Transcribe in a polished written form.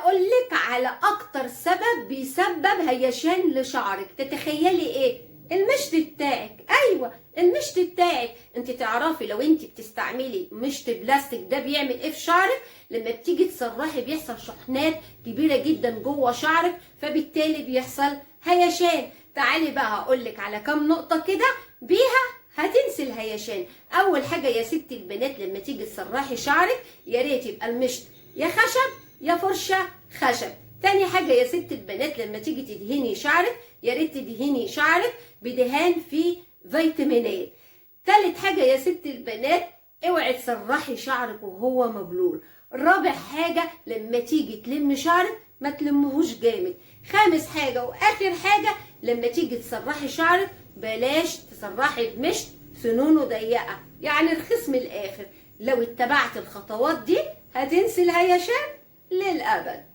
اقولك على اكتر سبب بيسبب هيشان لشعرك. تتخيلي ايه؟ المشط بتاعك. ايوه المشط بتاعك. انت تعرفي لو انت بتستعملي مشط بلاستيك ده بيعمل ايه في شعرك؟ لما بتيجي تسرحي بيحصل شحنات كبيرة جدا جوه شعرك، فبالتالي بيحصل هيشان. تعالي بقى هقولك على كام نقطة كده بيها هتنسي الهيشان. اول حاجة يا ستي البنات، لما تيجي تسرحي شعرك يا ريت يبقى المشط يا خشب يا فرشه خشب. تاني حاجة يا ست البنات، لما تيجي تدهني شعرك يا ريت تدهني شعرك بدهان فيه فيتامينات. تالت حاجة يا ست البنات، اوعي تسرحي شعرك وهو مبلول. رابع حاجة، لما تيجي تلم شعرك ما تلمهوش جامد. خامس حاجة واخر حاجة، لما تيجي تسرحي شعرك بلاش تسرحي بمشط سنونه ضيقه، يعني رخيص من الاخر. لو اتبعت الخطوات دي هتنسي الهيشان للابد.